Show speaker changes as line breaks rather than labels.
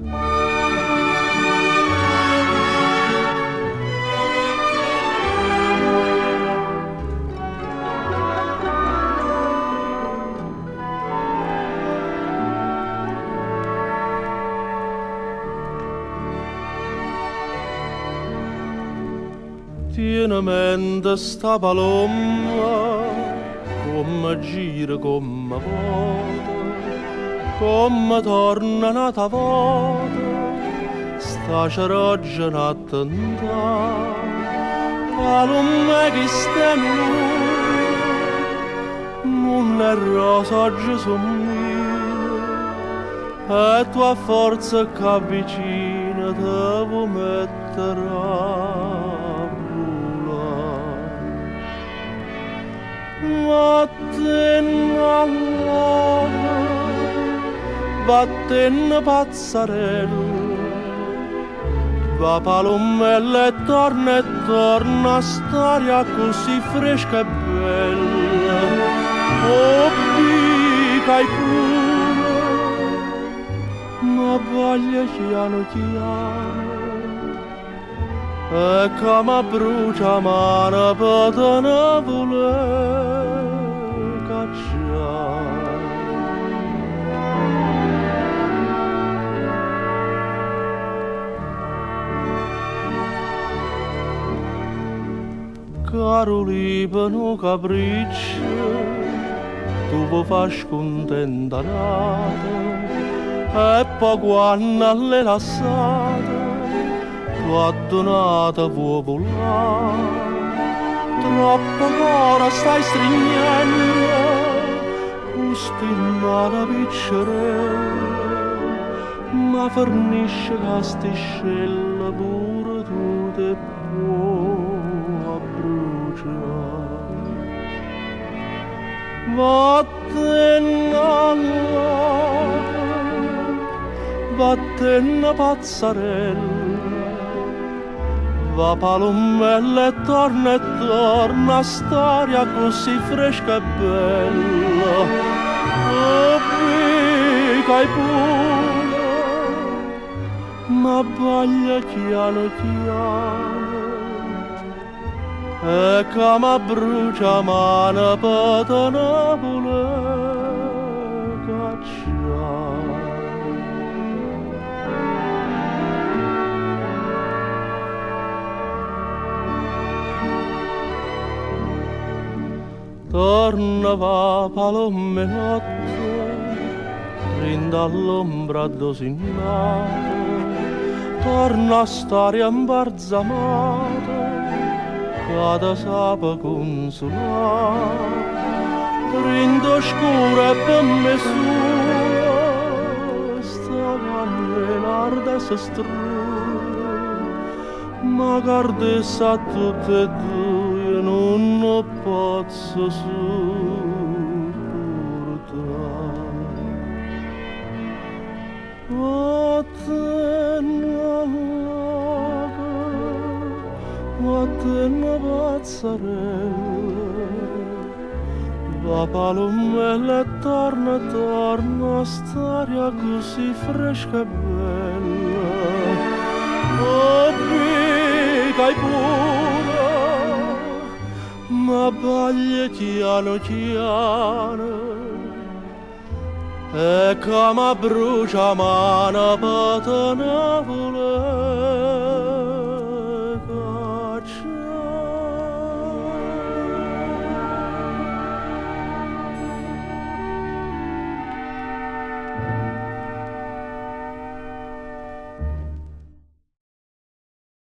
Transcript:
Tiene mente sta palomma, come gira, come vota, come torna n'ata volta, sta ceroggia n'attentà. Palomma che sta non è rosa gesummina, e tua forza che avvicina te vuoi metterà. Vattene allora, vattene pazzarella, va palommella e torna e torna, st'aria così fresca e bella. Oh, pica e pure, ma voglia piano piano, e come brucia mano per te ne voler cacciare. Caro libero capriccio, tu vuoi far scontentare, e poi quando l'hai lasciata, tu addonata vuoi volare. Troppo ancora stai stringendo, ustinata piccerella, ma fornisce che sti scella pure tu te puoi bruciare. Vattene allora, vattene pazzarella, va palommella e torna e torna, st'aria così fresca e bella. Oh, pica e pure, ma voglia piano piano, e come brucia mano per te ne voler cacciare. Torna va palomme notte, rinda all'ombra dosinnata, torna a stare imbalsamata, che te sape consolare. Rindo scura e per me sola, sta candela arde se strugge, ma guardessa tutte e due non posso sopportare. Vattene allora, vattene pazzarella, va palommella e torna, torna, st'aria così fresca e bella. Oh, pica e pure, ma baglia piano piano, e come brucia mano per te ne voler.